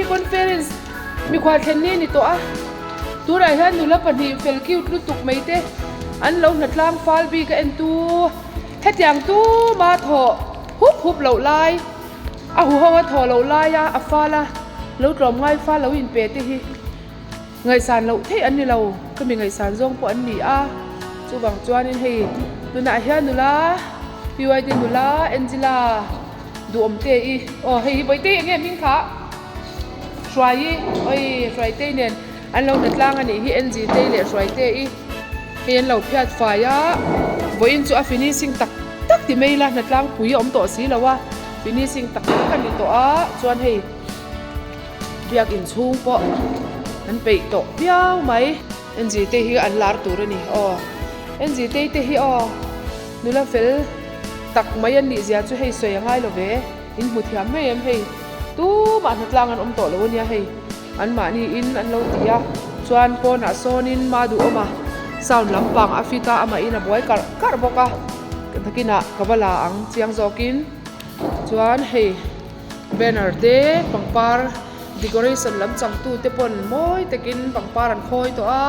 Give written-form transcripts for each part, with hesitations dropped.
Conference mikhual thlen ni a ni tawh a, tunah hian nula pahnih fel cute lutuk mai te an lo hnatlang fal bik a entu hetiang tuma thawh hup hup loh lai a huho a thawh loh laia a fal a lo tlawm ngai fal lo inpe te hi. Ngaihsan loh theih an ni lo, ka mi ngaihsan zawng pawh an ni a, chuvang chuanin hei tunah hian nula PYD nula Angela Duhawmte i aw hei hi Bawihte eng nge hming kha Hruai i oi Hruaite nen an lo hna tlang a nih hi Angie te leh Hruaite i hei an lo phiat fai a, vawiin chu a finishing tak tak ti mai ila hna tlangpui a awm tawh si lo a, finishing tak tak a ni tawh a chuan hei. Biak inchhung pawh an peih tawh viau mai. NG te hi an lar tur a ni aw. NG te te hi aw nula fel tak mai an nih zia chu hei sawi a ngai lo ve. In hmu thiam mai em hei tumah hnatlang an awm tawh lo a nia hei an mahni in an lo ti a. Chuan pawnah sawnin ma duhawm a sound lampang a fit a amahin a buai karh karh bawk a. Nakinah ka va la ang chiang zawkin chuan hei. Banner te pangpar decoration lam chang tu te pawn mawi takin pangpar an khawi tawh a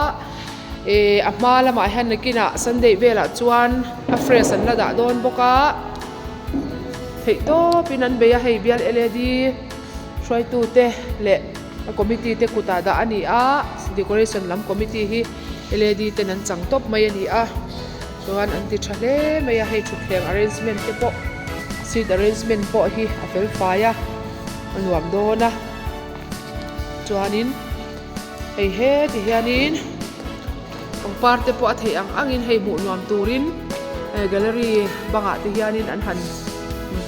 ehh a hma lamah hian nakinah sunday velah chuan a fresh an la dah dawn bawk a theih tawpin an bei a hei bial L A D hruaitu te leh a committee te kutah dah a ni a decoration lam committee hi L A D ten an chang tawp mai a ni a. Chuan an ti tha hle mai a, hei thutthleng arrangement te pawh seat arrangement pawh hi a fel fai a, a nuam dawn a chuanin hei heti hianin pangpar te pawh a theih ang angin hei hmuh nuam turin gallery bangah te hianin an han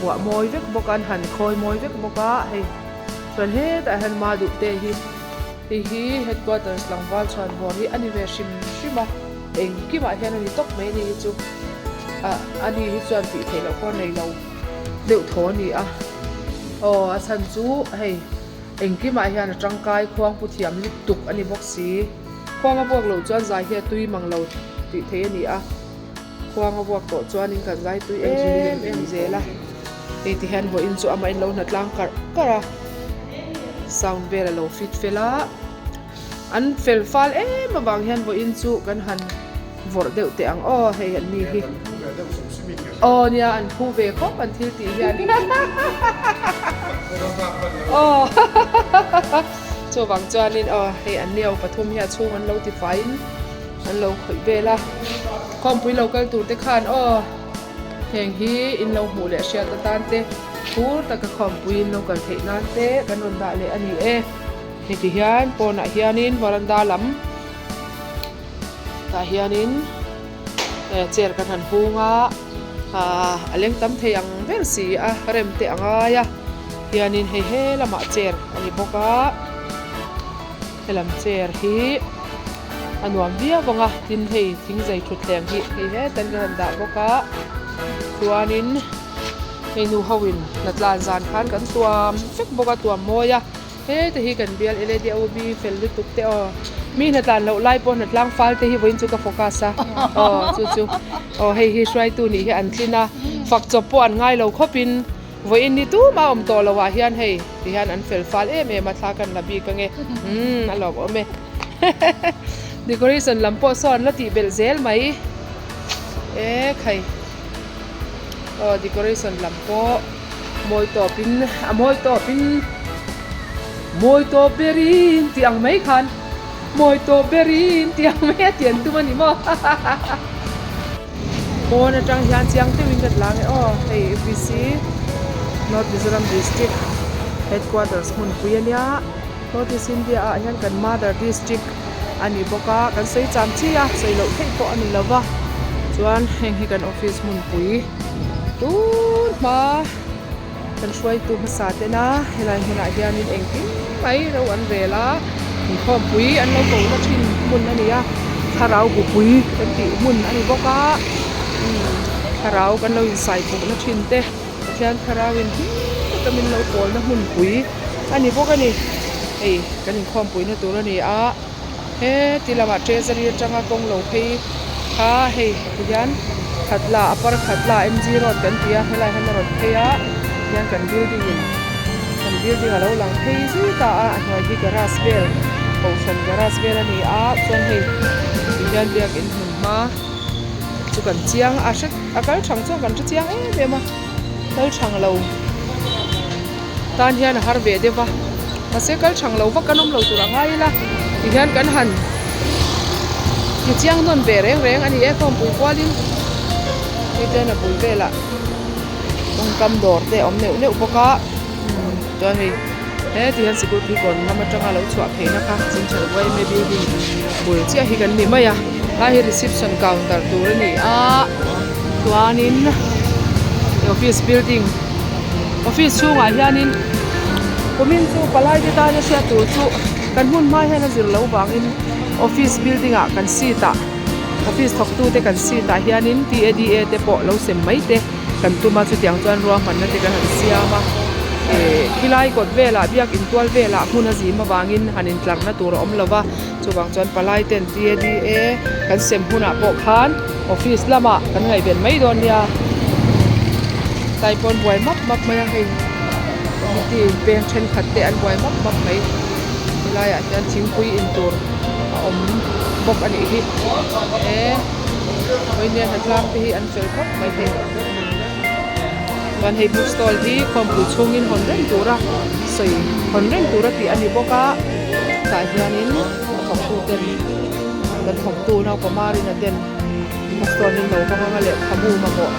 vuah mawi vek bawk a an han khawi mawi vek bawk a hei chuan hetah hian ma duh te hi hei hi headquarters tlangval chhuanvawr hi a ni ve hrim hrim a. Engkimah hian a ni tawp mai a ni hi chu ah a ni hi chuan tih theih loh pawh a nei lo deuh thaw a ni a aw a chhan chu hei engkimah hian a tangkai khuang pu thiam lutuk a ni bawk si khuang a vuak loh chuan zai hi a tui mang lo tih theih a ni a khuang a vuak tawh chuanin kan zai tui em em zel a hei ti hian vawiin chu amah in lo hna tlang karh karh a sound vel a lo fit fel a. An fel fal em avang hian vawiin chu kan han vawrh deuh teh ang aw hei an ni hi. Aw nia an phu ve khawp an thil tih hian. Aw chuvang chuanin aw hei an ni ho pathum hi a chhung an lo ti faiin an lo khawih vel a. Khawmpui lo kal tur te khan aw heng hi in lo hmuh leh hriat atan te phur taka khawmpui in lo kal theih nan te kan rawn dah leh a ni e. Heti hian pawnah hianin varanda lam tah hianin chair kan han hung a ahh a leng tam thei ang ber si a rem te a ngai a hianin hei he lamah chair a ni bawk a helam chair hi a nuam viau ang a tin hei thingzai thutthleng hi hei hetan kan han dah bawk a chuanin hei nu ho in hnatlan zan khan kan tuam vek bawk a tuam mawi a. Heta hi kan bial LADOB fel lutuk te aw. Mi hna tlan loh lai pawh hna tlang fal te hi vawiin chu ka focus a aw chu chu aw hei hi hruaitu nih hi an tlin a fak chawp pawh an ngai lo khawp in vawiin ni tumah awm tawh lo ah hian hei ti hian an fel fal em em a thla kan la bik ange umm a lawm awm e decoration lam pawh saw an la tih belh zel mai e khai aw decoration lam pawh. Mawi tawpin a mawi tawpin mawi tawp berin tih ang mai khan mawi tawp berin tih ang mai a tian tum a ni maw pawn atang hian chiang deuhin ka tlang e aw hei UPC North Mizoram District Headquarters hmunpui a nia North East India ah hian kan Mother District a ni bawk a kan sawi cham chi a sawi loh theih pawh a ni lo va chuan heng hi kan office hmunpui. Tun hma kan hruaitu hmasa tena helai hmunah hianin engkim mai ro an rel a inkhawmpui an lo ko na thin hmun a ni a thlarau bupui kan tih hmun a ni bawk a thlarau kan lo insai puk na thin te Pathian thlarau in hlim taka min lo pawl na hmunpui a ni bawk a ni hei kan inkhawmpui na tur a ni a. Heti lamah treasury atanga kawng lo phei kha hei tihian khatla upper khatla M G road kan ti a helai hian a rawn phei a tihian kan building in kan. building a lo lang phei zui ta a a hnuai hi garage vel kohhran garage vel a ni a chuan hei ti hian biakin hmun hma chu kan chiang a hre a kal thang chuan kan hre chiang em em a kal thang lo tan hian a har ve deuh va mahse kal thang lo vak kan awm lo tur a ngai ila ti hian kan han ti chiang nawn ve reng reng a ni e khawmpui kualin hei chuan a bul velah kawngkam dawr te a awm neuh neuh bawk a chuan hei he ti hian sikul phei kawn lam atanga lo chhuah phei na kha central yma building bul chiah hi kan ni mai a lai hi reception counter tur a ni a chuanin office building office chhungah hianin kumin chu palai te tana hriat tur chu kan hmun hma hian a zir loh vangin office building ah kan seat ah office thawk tu te kan seat ah hianin T A D A te pawh lo sem mai te kan tum a chutiang chuan ruahmanna te kan han siam a eh khilai kawt velah biakin tual velah hmun a zim avangin han intlarna tur a awm lo va chuvang chuan palai ten T A D A kan sem hunah pawh khan office lamah kan ngaihven mai dawn nia tlai pawn buai map map mai a hei committee peng thenkhat te an buai map map mai helaiah hian thingpui in tur a awm bawk a nih hi e vawinia hnatlang te hi an fel khawp mai thei chuan hei book stall hi khawmpui chhungin hawn reng tura sawi hawn reng tura tih a ni bawk a tah hianin a thawktu ten kan thawktu naupang Marina ten book stall hi an lo hawng anga lehkhabu mamawh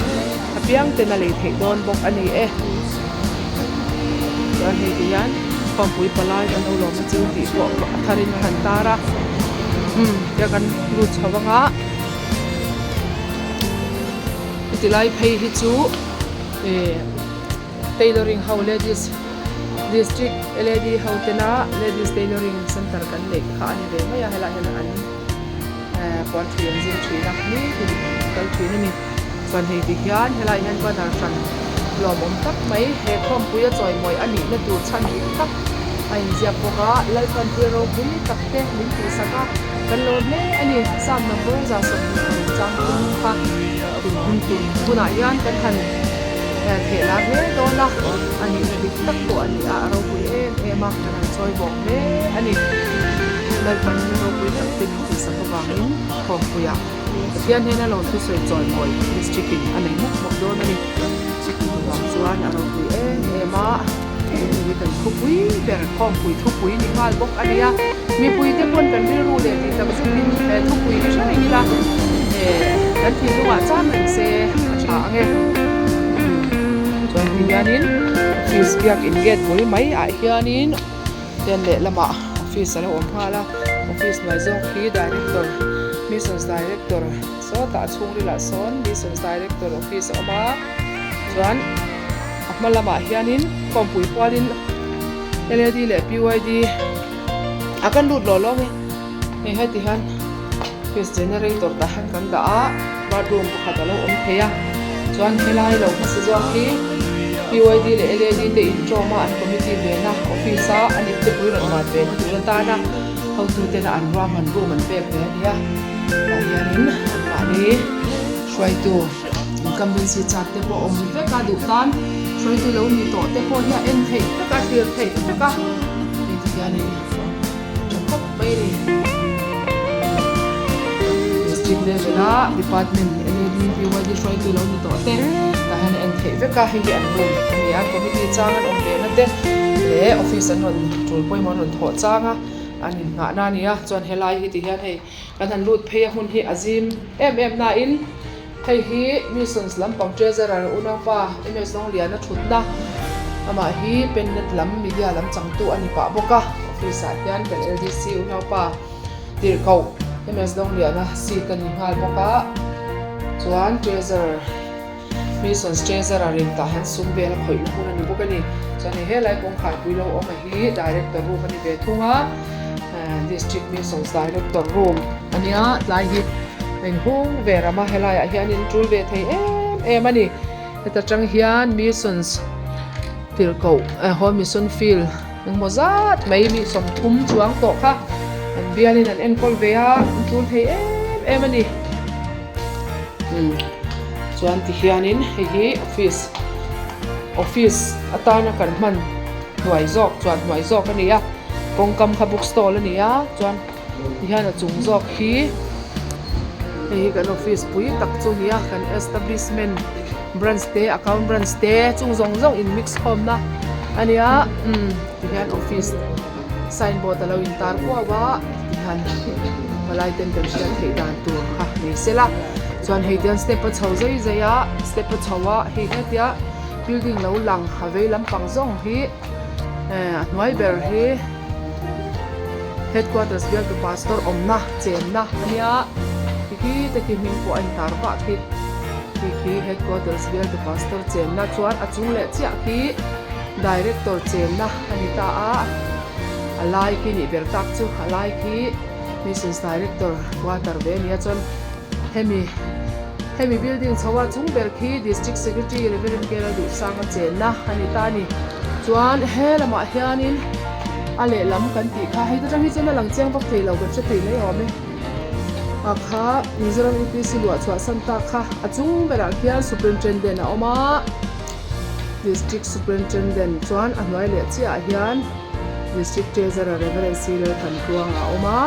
apiang ten a lei theih dawn bawk a ni e chuan hei ti hian khawmpui palai kan lo lawm a chu tih pawh a tharin a han tar a umm tia kan lut chho anga heti lai phei hi chu eh tailoring ho ladies district L A D ho tena ladies tailoring center kan neih kha a ni ve mai a helaiah hian an eh puan ṭhui an zir ṭhin a nitin kal ṭhin a ni chuan hei ti hian helaiah hian banner hran lawmawm tak mai he khawmpui a chawimawi a nihna tur chhan dik tak a inziak bawk a Lalpan thil ropui tak te min tihsak a kan lawm hle a ni Psalm number 126 chang thum kha tun hun tun hunah hian kan han theh lar hle dawn a a nihna dik tak pawh a ni a a ropui em em a kan han chawi bawk hle a ni Lalpan thil ropui tak te min tihsak avangin khawmpuiah Pathian hnena lawm thusawi chawimawi district in a nei mawp mawp dawn a ni. Chuvang chuan a ropui em em a, hei hi kan thupui ber khawmpui thupui ni nghal bawk a nia. Mipui te pawn kan rilru leh tih tak zetin he thupui hi hre reng ila eh kan thinlungah cham reng se a tha ang e. Chuan ti hianin office biakin gate bul mai ah hianin Ten lehlamah office a lo awm nghal a, office hnuai zawk hi director missions director sawtah a chhungrilah sawn missions director office a awm a chuan a hma lamah hianin khawmpui pualin L A D leh P Y D a kan lut lawh lawng e hei heti hian office generator tah hian kan dah a bathroom pakhat a lo awm thei a chuan helai lo hmasa zawk hi P Y D leh L A D te intawm a an committee vena office a an iptepui rawn mat ve na tur atana hotu tena an ruahman room an pek ve a nia tah hianin anmahni hruaitu incumbency chart te pawh awm vek a duh tan hruaitu lo ni tawh te pawh hi a en theih vek a thlir theih vek a hei ti hianin tha khawp mai a ni district level a department L A D P Y D hruaitu lo ni tawh te tah hian a en theih vek a hei hi an room a ni a committee chang an awm ve na te leh office an rawn tul pawimawh an rawn thawh chang a an inngah na a ni a chuan helai hi ti hian hei kan han lut phei a hmun hi a zim em em nain hei hi missions lampang treasurer unaupa M S Dawngliana thutna amah hi pennet lam media lam changtu a ni pah bawk a office ah hian kan L D C unaupa tirhkoh M S Dawngliana seat a ni nghal bawk a chuan treasurer missions treasurer in tah hian sum vel a khawih na hun a ni bawk a ni chuan hei helai kawngkhar pui lo awm a hi director room a ni ve thung a district missions director room a nia tlai hi a inhung ve ram a helaiah hianin tul ve thei em em a ni heta tang hian missions tirhkoh eh home mission field engmaw zat mai mi 30 chuang tawh kha an bialin an enkawl ve a an tul thei em em a ni umm chuan ti hianin hei hi office office atana kan hman. hnuai zawk chuan hnuai zawk a ni a kawngkam kha book stall a ni a chuan tihian a chung zawk hi hei hi kan office pui tak chu a ni a kan establishment branch te account branch te chung zawng zawng in mix khawm na a ni a umm tihian office sign board a lo in tar kuau a tihian palai ten kan hriat theih dan tur kha ni sela chuan hei tihian step a chho zai zai a step a chho a hei hetia building lo lang a vei lampang zawng hi eh a hnuai ber hi headquarters bialtu pastor awmna chenna a nia tikhi te khi hming pawh a intar vah khi khi khi headquarters bialtu pastor chenna chuan a chung leh chiah khi director chenna a ni ta a a lai khi nih ber tak chu a lai khi missions director quarter ve a nia chuan hemi hemi building chho a chung ber khi district secretary Reverend K Lalduhsanga chenna a ni ta a ni chuan he lamah hianin a lehlam kan tih kha hei te tang hi chuan a lang chiang vak thei lo kan hre thei mai awm e a kha Mizoram UPC luah chhuah san tak kha a chung berah khian superintendent a awm a district superintendent chuan a hnuai leh chiahah hian district treasurer Reverend C Lalthantuanga a awm a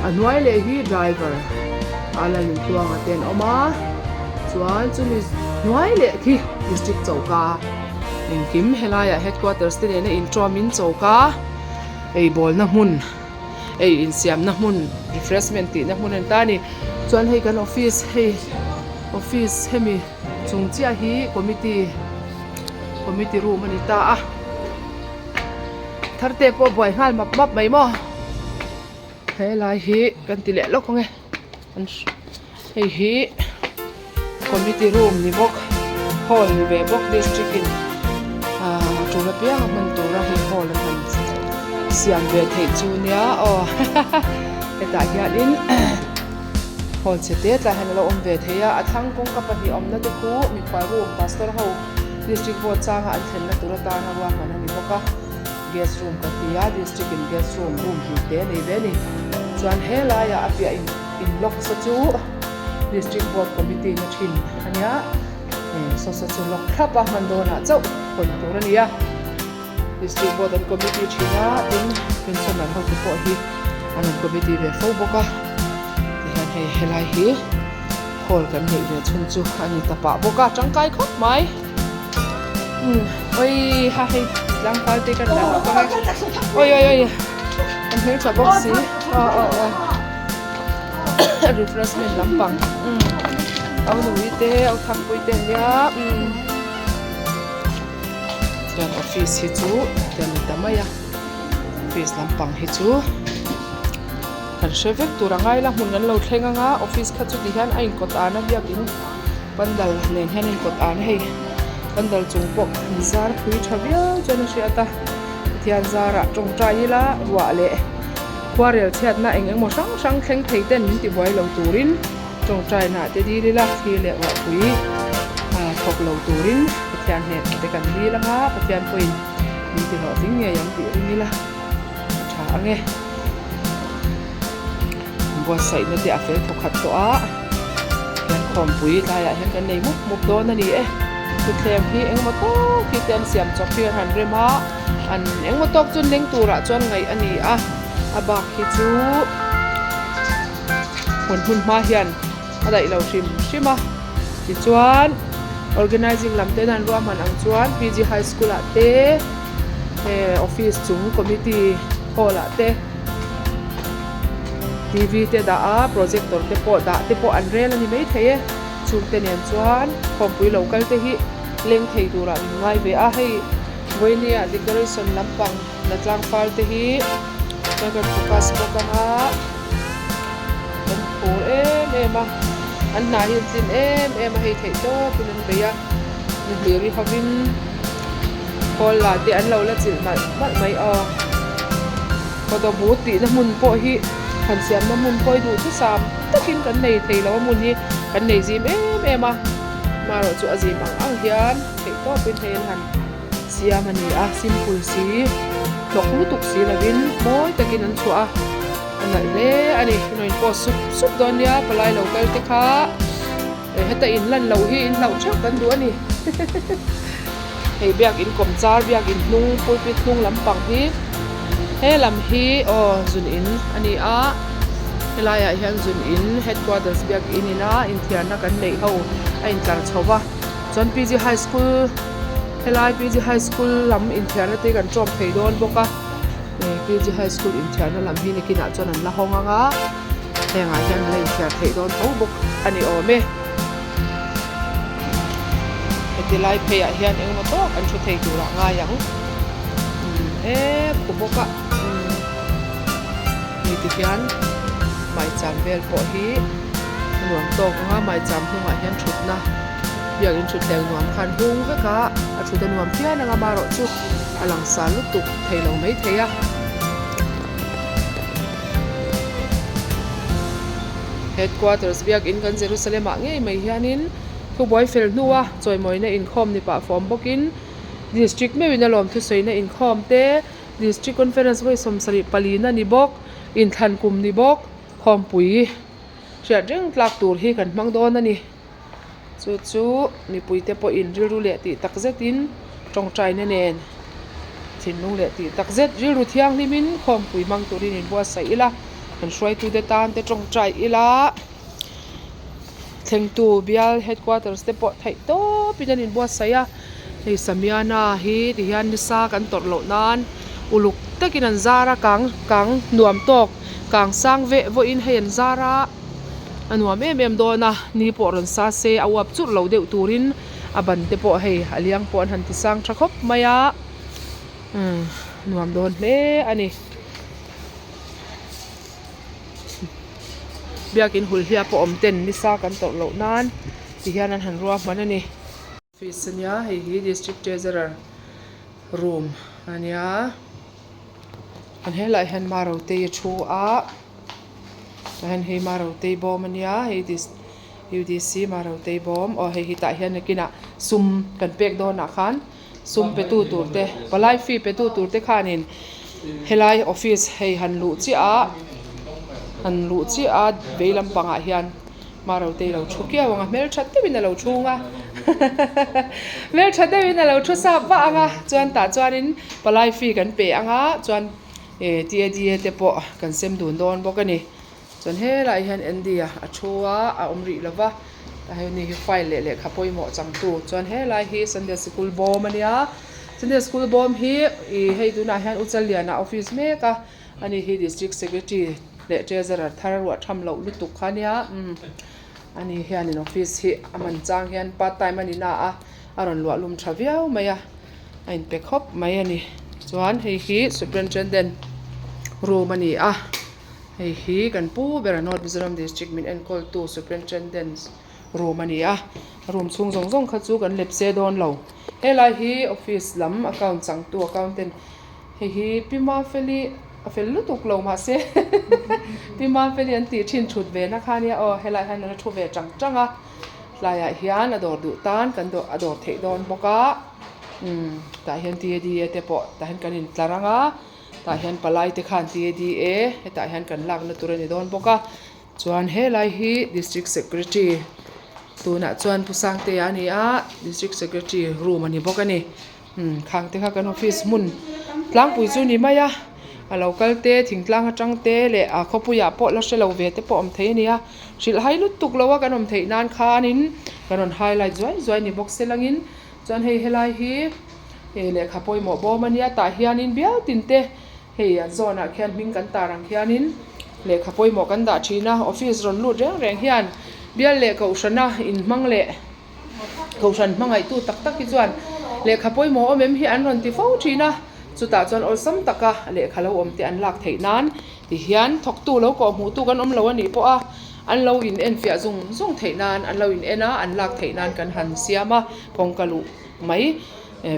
a hnuai leh hi driver a Lalnuntluanga te an awm a chuan chumi hnuai leh khi district choka engkim helaiah headquarters te nena intawmin choka ei bawlna hmun ei insiamna hmun refreshment tihna hmun a ni ta a ni chuan hei kan office hei office hemi chung chiah hi committee committee room a ni ta a thar te pawh buai nghal map map mai maw helai hi kan ti leh lawk ang e hei hi committee room ni bawk hall ni ve bawk district in ahh tul apiang a hman tura hei hall an han siam ve theih chu nia aw hetah hianin hall chhe te tlai hian a lo awm ve thei a a thlang kawngka pahnih awmna te khu mikhual room pastor ho district board changa an thlenna tur atana ruahman a ni bawk a guest room kan ti a district in guest room room hnih te a nei ve a ni chuan helaiah a piah in in lock sa chu district board committee na thin a nia eh saw saw chu lock thlap a hman dawnah chauh hawn tur a ni a district board an committee thin a tin pensioner ho te pawh hi an rawn committee ve fo bawk a tihian hei helai hi hall kan neih ve chhun chu a ni ta pah bawk a tangkai khawp mai umm oi ha hei tlangval te kan la lawk ang e oi oi oi an hmeltha bawk si aw aw aw refreshment lampang umm au nui te au thangpui te ania umm chuan office hi chu tiang ni ta mai a office lampang hi chu kan hre vek tur a ngai la hmun kan lo thleng anga office kha chu ti hian a inkawt an a biakin pandal nen hian a inkawt an a hei pandal chung pawh an zar phui tha viau chuan a hriat a Pathian zarah tawngtai ila ruah leh khuarel chhiatna eng engmaw hrang hrang thleng thei ten min tibuai lo turin tawngtaina te dil ila thli leh ruahpui ah thawk lo turin Pathian hnenah te kan dil anga Pathian pawhin min ti hlawhtling ngei ang tih ring ila a tha ang e. Buatsaihna te a fel thawkhat tawh a hian khawmpui tlaiah hian kan nei mup mup dawn a ni e thutthleng hi engemaw tawk hi te an siam chawp hi an han rem a an engemaw tawk chu leng turah chuan ngaih a ni a a bak hi chu hun hun hma hian a daih lo hrim hrim a tichuan organizing lam ten an ruahman ang chuan P G high school ah te eh office chung committee hall ah te. T_V te dah a projector te pawh dah te pawh an rel a ni maithei e chungte nen chuan khawmpui lo kal te hi leng thei turah min ngai ve a hei vawinia decoration lampang la tlangfal te hi chuan kan focus bawk ang a kan phur em em a an hna hi an tlin em em a hei theih tawpin an bei a nihlir i hovin. Khawl lah te an lo la chilh malh malh mai aw. Photo booth tihna hmun pawh hi han siamna hmun pawh hi duhthusam takin kan nei thei lo a hmun hi kan nei zim em em a amaherawh chu a zim ang ang hian theih tawpin hei an han siam a ni a simple si hlawk lutuk si lovin mawi takin an chhuah a a nalh hle a ni an rawn post sup sup dawn nia palai lo kal te kha heta inlan loh hi inhlauh theuh kan duh a ni. Hei biakin kawmchar biakin hnung pulpit hnung lampang hi he lam hi aw zun in a ni a helai ah hian zun in headquarters biakin ina inthiarna kan neih ho a intlar chho va chuan P G high school helai P G high school lam inthiarna te kan tawm thei dawn bawk a P G high school inthiarna lam hi nakinah chuan an la hawng ang a hengah hian an la inthiar theih dawn tho bawk a ni awm e. Heti lai phei ah hian engemaw tawk an thu thei tur ah ngai ang umm he khu bawk a umm hei ti hian maicham vel pawh hi a nuam tawk ang a maicham hnungah hian thutna biakin thutthleng nuam khan hung vek a a thut a nuam phian ang a amaherawh chu a langsar lutuk thei lo maithei a. Headquarters biakin kan Jerusalem ah ngei mai hianin thubuai fel hnua chawimawina inkhawm ni pah fawm bawkin District meuhin a lawm thusawina inkhawm te District Conference vawi 74 na ni bawk inthlan kum ni bawk khawmpui hriat reng tlak tur hi kan hmang dawn a ni. Chu chu mipuite pawhin rilru leh tih tak zetin tawngtaina nen thinlung leh tih tak zet rilru thianghlimin khawmpui hmang turin inbuatsaih ila kan hruaitute tan te tawngtai ila thlengtu bial headquarters te pawh theih tawpin an inbuatsaih a hei samiana hi tihian nisa kan tawrh loh nan uluk takin an zar a kang kang nuam tawk kang sang veh vawiin hei an zar a. A nuam em em dawn a, ni pawh rawn sa se a uap churh lo deuh turin a ban te pawh hei a liang pawh an han ti sang tha khawp mai a, umm nuam dawn hle a ni. Biakin hulhliah pawh awm ten nisa kan tawrh loh nan ti hian an han ruahman a ni. Office ania hei hi district treasurer room ania an helaiah hian Marotei a thu a. Tah hian hei Marotei bawm ania hei dis U D C Marotei bawm aw hei hi tah hian nakinah sum kan pek dawnah khan sum pe tu tur te palai fee pe tu tur te khanin helai office hei han luh chiah a han luh chiah a vei lampangah hian Marotei lo thu kiau ang a hmeltha deuhin a lo thung a hmeltha deuhin a lo thu sap vah ang a chuan tah chuanin palai fee kan pe ang a chuan. Eh TADA te pawh kan sem dun dawn bawk a ni. Chuan helaiah hian Andy a a thu a, a awm rih lo va. Tah hian ni hi file leh lehkha pawimawh changtu. Chuan helai hi Sunday Sikul bawm a nia. Sunday Sikul bawm hi ih hei tunah hian U Challiana office mek a, ani hi District Secretary leh Treasurer thar ruah tham loh lutuk kha a nia. Umm ani hianin office hi a man chang hian part time a ni na a, a rawn luah lum tha viau mai a. a inpe khawp mai a ni chuan hei hi superintendent room a ni a hei hi kan pu ber a north mizoram district min enkawl tu superintendent room a ni a room chhung zawng zawng kha chu kan lepse dawn lo helai hi office lam account changtu accountant hei hi pi mafeli a fel lutuk lo mahse pi mafeli an tih thin thut ve na kha ania aw helaiah hian a la thu ve tang tang a tlaiah hian a dawr duh tan kan dawr a dawr theih dawn bawk a. Umm tah hian T A D A te pawh tah hian kan intlar ang a tah hian palai te khan T A D A hetah hian kan lakna tur a ni dawn bawk a chuan helai hi district secretary tunah chuan Pu Sangtea a ni a district secretary room a ni bawk a ni umm khang te kha kan office hmun tlangpui chu a ni mai a a lo kal te thingtlang atang te leh a khawpuiah pawh la hre lo ve te pawh awm thei a ni a hrilh hai lutuk lo a kan awm theih nan khanin kan rawn highlight zuai zuai a ni bawk se langin. Chuan hei helai hi hei lehkha pawimawh bawm a nia tah hianin bial tin te hei an zawnah khian hming kan tar ang khianin lehkha pawimawh kan dah thin a office rawn lut reng reng hian bial leh kohhrana inhmang leh kohhran hmangaihtu tak tak hi chuan lehkha pawimawh awm em hi an rawn ti fo thin a chutah chuan awlsam taka lehkha lo awm te an lak theih nan tihian thawktu lo kawh hmuhtu kan awm lo a nih pawh a. An lo in en fiah zung zung theih nan an lo in en a, an lak theih nan kan han siam a, kawngka luh mai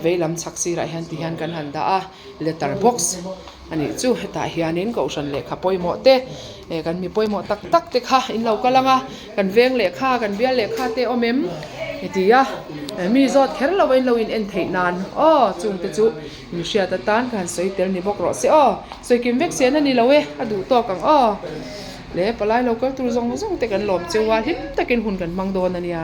vei lam chhak sirah hian ti hian kan han dah a, letter box a nih chu hetah hianin kohhran lehkha pawimawh te kan mi pawimawh tak tak te kha in lo kal ang a, kan veng lehkha kan bial lehkha te awm em heti a mi zawt kher lo a in lo in en theih nan aw chung te chu mi hriat atan ka han sawi tel ni bawk rawh se aw sawi kim vek sen a ni lo e a duh tawk ang aw. Le palai lo kal tur zawng zawng te kan lawm cheu a, hlim takin hun kan hmang dawn a nia.